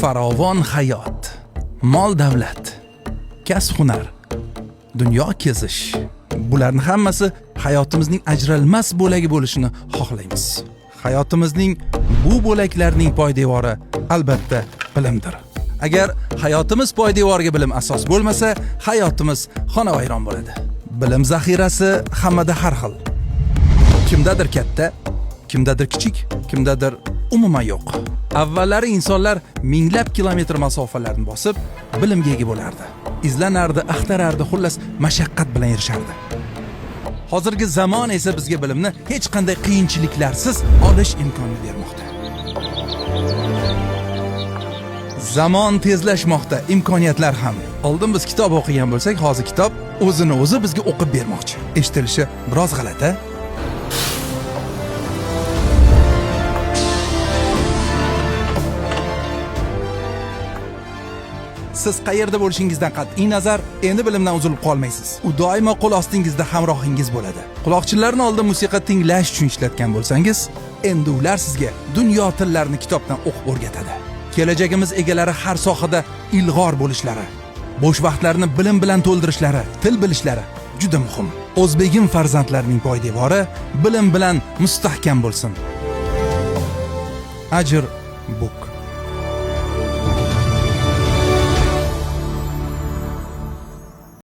Farovon hayot, mol davlat, kasb hunar, dunyo kezish. Bularning hammasi hayotimizning ajralmas bo'lagi bo'lishini xohlaymiz. Hayotimizning bu bo'laklarining poydevori albatta bilimdir. Agar hayotimiz poydevoriga bilim asos bo'lmasa, hayotimiz xonavayron bo'ladi. Bilim zaxirasi hammada har xil. Kimdadir katta, kimdadir kichik, kimdadir umuman yo'q. Avvallari insonlar minglab kilometr masofalarni bosib, bilimga ega bo'lardi. Izlanardi, axtarardi, xullas mashaqqat bilan erishardi. Hozirgi zamon esa bizga bilimni hech qanday qiyinchiliklarsiz olish imkonini bermoqda. Zamon tezlashmoqda, imkoniyatlar ham. Oldin biz kitob o'qigan bo'lsak, hozir kitob o'zini o'zi bizga o'qib bermoqchi. Eshitilishi biroz g'alati. Siz qayerda bo'lishingizdan qat'iy nazar, endi bilimdan uzilib qolmaysiz. U doimo qo'l ostingizda hamrohingiz bo'ladi. Quloqchinlarni oldin musiqa tinglash uchun ishlatgan bo'lsangiz, endi ular sizga dunyo tillarini kitobdan o'qib o'rgatadi. Kelajagimiz egalari har sohada ilg'or bo'lishlari, bo'sh vaqtlarini bilim bilan to'ldirishlari, til bilishlari juda muhim. O'zbegim farzandlarining poydevori bilim bilan mustahkam bo'lsin. Ajr Book.